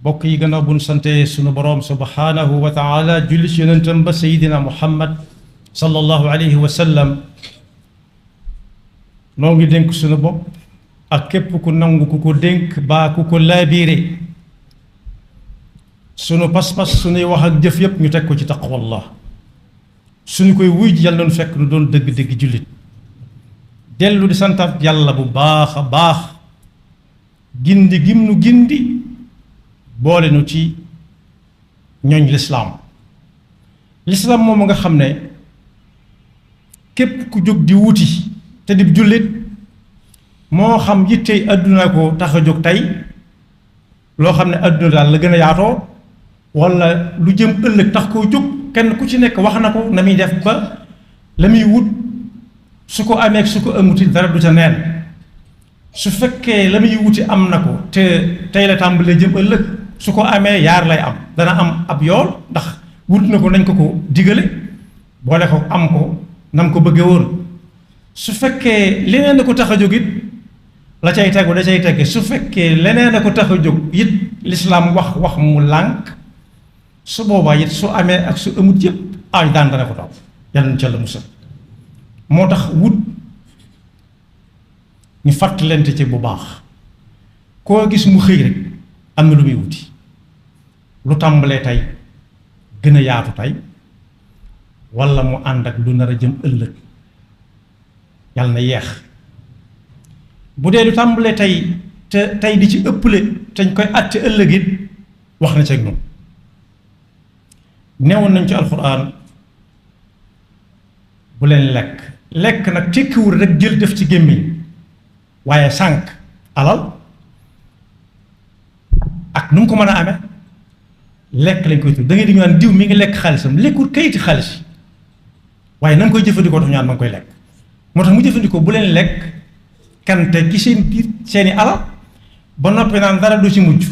bokk yi gannaaw bu ñu sante sunu boroom subhaanahu wa taala julli ci yonentam ba sayidina muhammad sallallahu alayhi wa sallam noo ngi dénk sunu bopp ak képp ku nangu ku ko dénk baa ku ko laabiire sunu pas-pas sunuy wax ak jëf yépp ñu teg ko ci taqwallah suñu koy wuy ji yàlla nu fekk nu doon dëgg-dëgg jullit dellu di santaat yàlla bu baax a baax gindi gim nu gindi boole nu ci ñooñ lislaam moom nga xam ne képp ku jóg di wuti te di jullit moo xam yittey àdduna ko tax a jóg tey loo xam ne àdduna daal la gën a yaatoo walla lu jëm ëllëg tax koo jóg kenn ku ci nekk wax na ko na muy def ba la muy wut su ko amee su ko amuti dara du ca neen su fekkee la muy wuti am na ko te tey la tàmbalee jëm ëllëg su ko amee yaar lay am dana am ab yool ndax wut na ko nañ ko digale boole ko am ko nam ko bëggee woon su fekkee leneen na ko tax a jóg it la cay tegu da cay tege su fekkee leneen na ko tax a jóg it lislaam wax mu lànk su boobaa it su amee ak su amut yëpp ay daan dana ko topp yàlla na ca la musal moo tax wut ñu fàttalante ci bu baax koo gis mu xëy rek am na lu muy wuti lu tàmbalee tey gën a yaatu tey walla mu ànd ak lu nar a jëm ëllëg yàlla na yeex bu dee lu tàmbalee tey te tey di ci ëpple te ñu koy àtte ëllëg it wax na ci ak ñoom neewoon nañ ci alxuraan bu leen lekk nag tekkiwul rek jël def ci gémmiñ waaye sànq alal ak nu mu ko mën a amee lekk lañ koy tudd da ngay di ñu naan diw mi ngi lekk xaalisam lekkul kayiti xaalis waaye na nga koy jëfandikoo tax ñu naan ma ngi koy lekk moo tax mu jëfandikoo bu leen lekk kante ci seen biir seeni alal ba noppi naan dara du ci mujj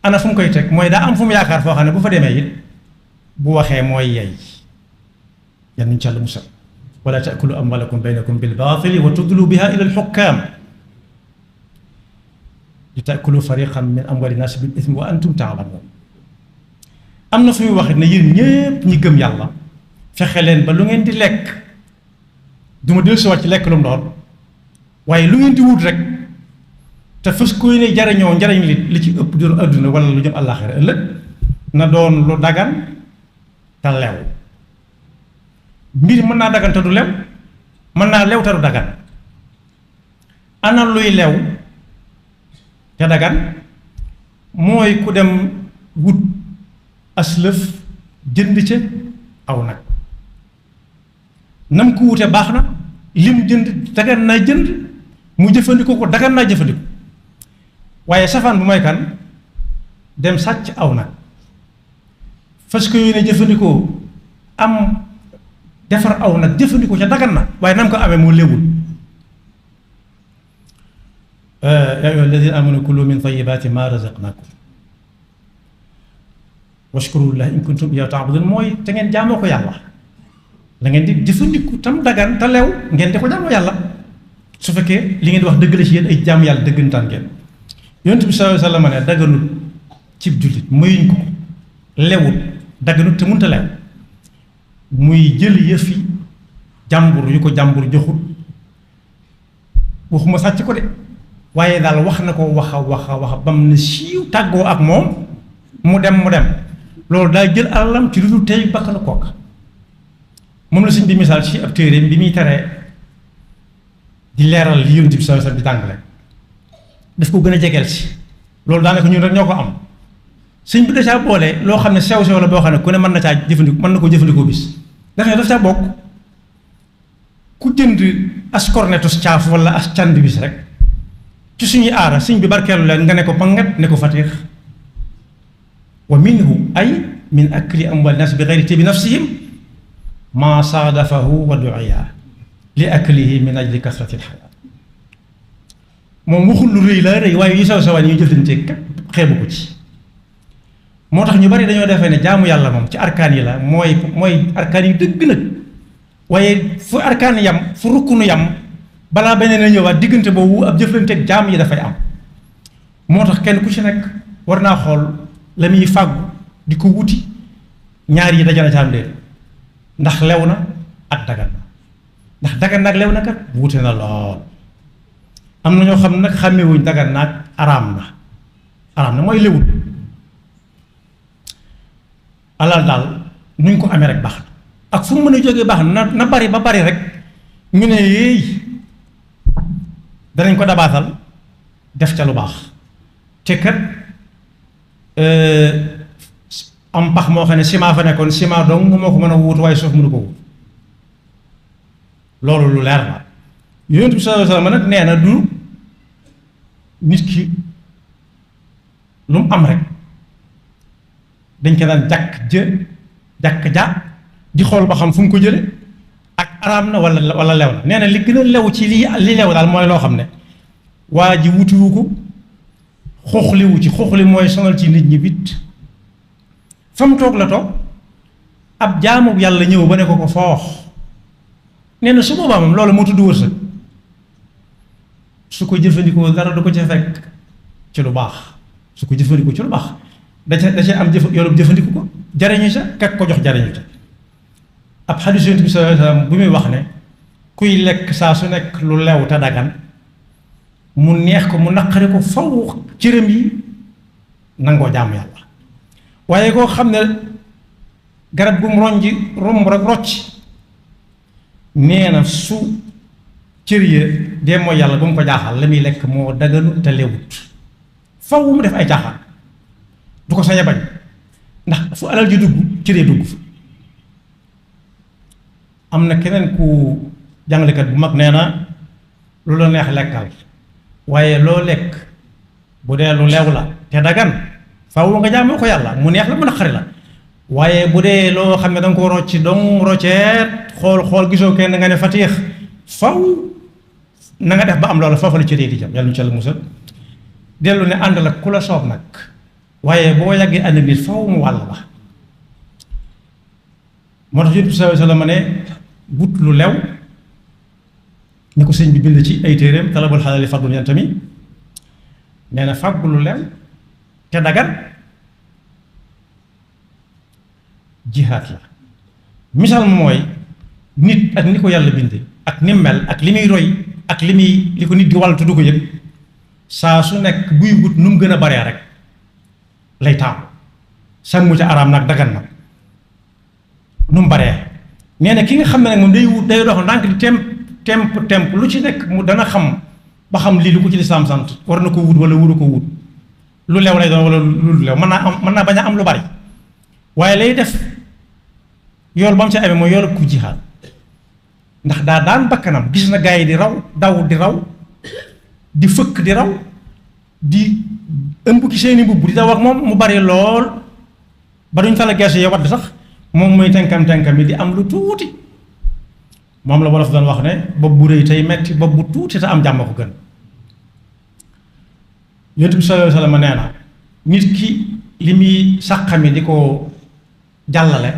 ana fu mu koy teg mooy daa am fu mu yaakaar foo xam ne bu fa demee it bu waxee mooy yey yan nuñ ci Yàlla musal wala taakulu amwalakum baynakum bil baatili wa tudlu biha ila al hukam li taakulu fariqan min amwali naas bil ismi wa antum taalamun am na fu muy wax ne yéen ñépp ñi gëm yàlla fexe leen ba lu ngeen di lekk duma del si waat ci lekk lu mu doon waaye lu ngeen di wut rek te fës koy ne jariñoo njariñ li ci ëpp doon àdduna wala lu jëm àllaaxira ëllëg na doon lu dagan te lew mbir mën naa dagan te du lew mën naa lew te du dagan ana luy lew te dagan mooy ku dem wut aslëf jënd ca aw nag nam ko wute baax na lim jënd dagan naa jënd mu jëfandikoo ko dagan naa jëfandikoo waaye safaan bu mooy kan dem sàcc aw nag fas ko yéene jëfandikoo am defar aw nag jëfandikoo ca dagan na waaye nam ko amee moo léwul yaa ayyuha alladina amanu kulu min tayyibati ma razaqnakum washkuru lillahi in kuntum iyyahu ta'budun mooy te ngeen jaamoo ko yàlla la ngeen di jëfandiku tam dagan te lew ngeen di ko jaamoo yàlla su fekkee li ngeen di wax dëgg la ci yéen ay jaamu yàlla dëggantaan ngeen yonent bi sallallahu alayhi wa sallam ne daganut cib jullit mayuñ ko lewut daganut te munta lew muy jël yëfi jàmbur yu ko jàmbur joxut waxuma sàcc ko de waaye daal wax na ko waxa bam ne siiw tàggoo ak moom mu dem loolu daal jël alalam ci lu dul tey bakkanu kooka moom la suñ bi misaal ci ab téere bi muy teree di leeral li yonent bi sallallahu alayhi wa sallam di tàngale daf ko gën a jegeel si loolu daanaka ñun rek ñoo ko am sëñ bi da caa boole loo xam ne sew la boo xam ne ku ne mën na caa jëfandikoo mën na ko jëfandikoo bis daf ne daf caa bokk ku jënd as kornetus caaf wala as cànd bis rek ci suñuy aara sëñ bi barkeelu leen nga ne ko pangat ne ko fatiix wa minhu ay min akli amwal nas bi gayri tibi nafsihim ma saadafahu wa duiya li aklihi min ajli kasrati alxayaat moom waxul lu rëy la rëy waaye yu sew sewaan ñuy jëflante xeebu ko ci moo tax ñu bari dañoo defee ne jaamu yàlla moom ci arkaan yi la mooy arkaan yi dëgg nag waaye fu arkaan yam fu rukkunu yam balaa beneen a ñëwaat diggante boobu ab jëflanteeg jaam yi dafay am moo tax kenn ku ci nekk war naa xool la muy fàggu di ko wuti ñaar yi dajana ca am déet ndax lew na ak dagan na ndax dagan na ak lew na kat wuute na lool am na ñoo xam ne nag xàmmewuñ dagan na ak araam na mooy lewul alal daal nuñ ko amee rek baax na ak fu mu mën a jógee baax na bari ba bari rek ñu ne yéey danañ ko dabaatal def ca lu baax te kat am pax moo xam ne ciment fa nekkoon ciment dong moo ko mën a wut waaye suuf mënu ko wut loolu lu leer la Yonent bi sallallahu alayhi wa sallam nag nee na du nit ki lu mu am rek dañ ko daan jàkk ja di xool ba xam fu mu ko jële ak araam na wala lew na nee na li gën a lew ci li lew daal mooy loo xam ne waa ji wutiwu ko xooxliwu ci xooxli mooy sonal ci nit ñi bit fa mu toog la toog ab jaamu yàlla ñëw ba ne ko foox nee na su boobaa moom loolu moo tudd wërsëg su ko jëfandikoo dara du ko ca fekk ci lu baax su ko jëfandikoo ci lu baax da ca am yoolu jëfandiku ko jariñu ca kak ko jox jariñu ca ab xadiis Yonent bi sallallahu alayhi wa sallam bu muy wax ne kuy lekk saa su nekk lu lew te dagan mu neex ko mu naqari ko faw cëram yi nangoo jaamu yàlla waaye koo xam ne garab gu mu romb rek rocc nee na su cër ya dee mooy yàlla ba mu ko jaaxal la muy lekk moo daganu te lewut faw mu def ay jaaxal du ko sañ a bañ ndax fu alal ji dugg cër ya dugg fa am na keneen ku jàngalekat bu mag nee na lu la neex lekkal waaye loo lekk bu dee lu leew la te dagan faaw nga jaamoo ko yàlla mu neex la mu naqari la waaye bu dee loo xam ne danga ko rocci dong rocceet xool gisoo kenn nga ne fatiix faw na nga def ba am loolu foofu la ci dee di jam yàlla ñu ci Yàlla musal dellu ne ànd la ku la soob nag waaye boo yàggee ànd nit faw mu wàll la moo tax Yonent bi sallallahu alayhi wa sallam ne wut lu lew ni ko sëñ bi bind ci ay téeréem talabul xalaali fardun yantami nee na fàggu lu lew te dagan jihaat la misaal mooy nit ak ni ko yàlla binde ak ni mel ak li muy roy ak li ko nit di wàll tudd ko yëpp saa su nekk buy wut nu mu gën a baree rek lay taamu sàmmu ca araam nag dagan nag nu mu baree nee na ki nga xam ne nag moom day wut day dox ndànk di temp lu ci nekk mu dana xam ba xam lii lu ko ci lislaam sant war na ko wut wala wuru ko wut lu lew lay doon wala lu lew mën naa bañ a am lu bari waaye lay def yool ba mu ci amee mooy yoolu ku jihaad ndax daa daan bakkanam gis na gaa yi di raw daw di raw di fëkk di raw di ëmb ki seeni mbubb di daw ak moom mu bari lool ba duñ fala geesu ya wadd sax moom muy tenkam yi di am lu tuuti moom la wolof doon wax ne bopp bu rëy tey metti bopp bu tuuti te am jàmm ko gën Yonent bi sallallahu alayhi wa sallam nee na nit ki li muy sàqami di ko jàllale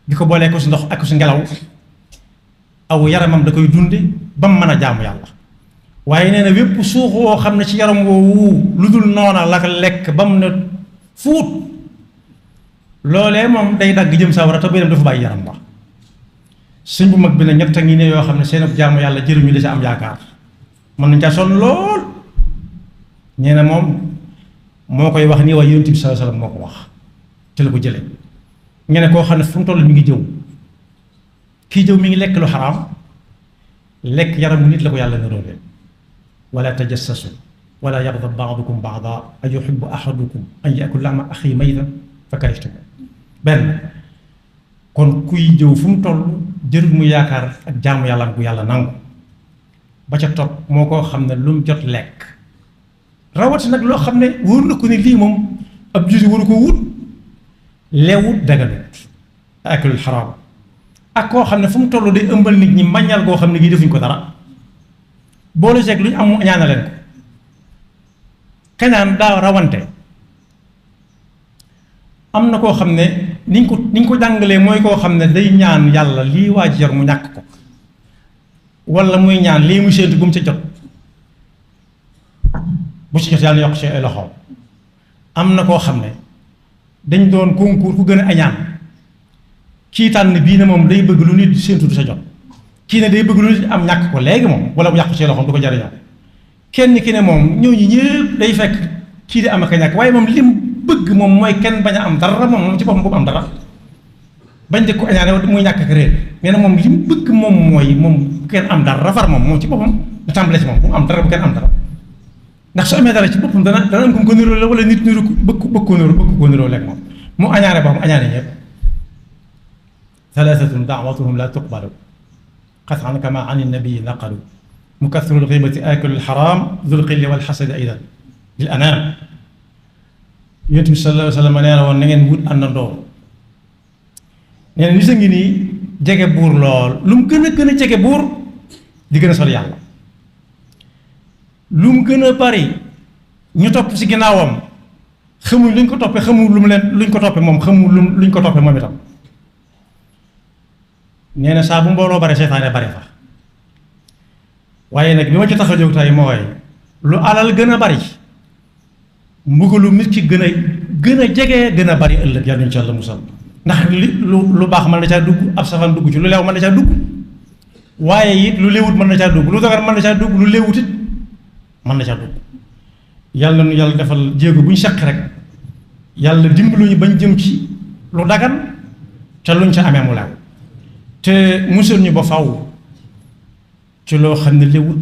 di ko boolee ko si ndox ak si ngelaw aw yaramam da koy dunde ba mu mën a jaamu yàlla waaye nee na wépp suux woo xam ne ci yaram woowu lu dul noona la ko lekk ba mu ne fuut loolee moom day dagg jëm sawara te biiram dafa bàyyi yaram ba sëñ bu mag bi ne ñett a ngi ne yoo xam ne seen jaamu yàlla jëruñu da ca am yaakaar mën nañ caa sonn lool ñee ne moom moo koy wax nii waaye Yonent bi sallallahu alayhi wa sallam moo ko wax te la ko jële ñe ne koo xam ne fu mu toll mi ngi jëw kii jëw mi ngi lekk lu xaraam lekk yaramu nit la ko yàlla niroole wala tajassasu wala yaghdab ba'dukum ba'dan a yuhibbu ahadukum an ya'kula lahma akhihi maytan fa karihtumuuh benn kon kuy jëw fu mu toll jërul mu yaakaar ak jaamu yàlla bu yàlla nangu ba ca topp moo koo xam ne lu mu jot lekk rawati nag loo xam ne wóor na ko ne lii moom ab jusi waru ko wut leewut daganut akalul xaraam ak koo xam ne fu mu toll day ëmbal nit ñi mbañal goo xam ne gii defuñ ko dara boole seeg lu ñu am ñaana leen ko kañaan daa rawante am na koo xam ne niñ ko jàngalee mooy koo xam ne day ñaan yàlla lii waa ji yor mu ñàkk ko wala muy ñaan lii muy séentu bu mu ca jot bu ci jot yàlla yokk ci ay loxoom am na koo xam ne dañ doon concours ku gën a añaan kii tànn bii ne moom day bëgg lu nit séentu du sa jot kii ne day bëgg lu nit am ñàkk ko léegi moom wala mu yàqu ci loxoom du ko jariñoo kenn ki ne moom ñooñu ñëpp day fekk kii di am ak a ñàkk waaye moom lim bëgg moom mooy kenn bañ a am dara moom ci boppam bu am dara bañ de ko añaane muy ñàkk ak réer nee na moom lim bëgg moom mooy moom kenn am dara far moom ci boppam du tàmbale ci moom bu mu am dara bu kenn am dara ndax su amee dara ci boppam dana am ko niroo la wala nit niru bëgg ko niroo lekk moom mu añaane boppam añaane ñëpp thalathatun da'watuhum la tuqbalu qat'an kama an nabii naqalu mukathiru lghibati akilu lxaram dul qilli wal xasadi aydan lil anam yonent bi sallallahu alayhi wa sallam nee na woon na ngeen wut àndandoo nee na ni sa ngi nii jege buur lool lu mu gën a jege buur di gën a sori yàlla lu mu gën a bari ñu topp ci ginnaawam xamuñ luñ ko toppee xamul lu mu leen luñ ko toppee moom xamul luñ ko toppee moom itam nee na saa bu mbooloo bare seytaane bare fa waaye nag bi ma ci tax a jóg tey mooy lu alal gën a bari mbugalu nit ki gën a jege gën a bari ëllëg yàlla ñu ci Yàlla musal ndax lu baax mën na caa dugg ab safaan dugg ci lu leew mën na caa dugg waaye it lu léewut mën na caa dugg lu dagar mën na caa dugg lu léewut it mën na caa dugg yàlla nu yàlla defal jéego bu ñu seq rek yàlla dimbaluñu bañ jëm ci lu dagan te luñ ca amee mu leew te musal ñu ba faw ci loo xam ne léewut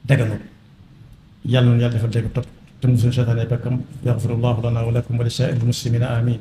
daganut yàlla nu yàlla defal dégg topp te musul seytaane bekkam yaxfirullahu lana wa lakum wa li saa'iril muslimina amin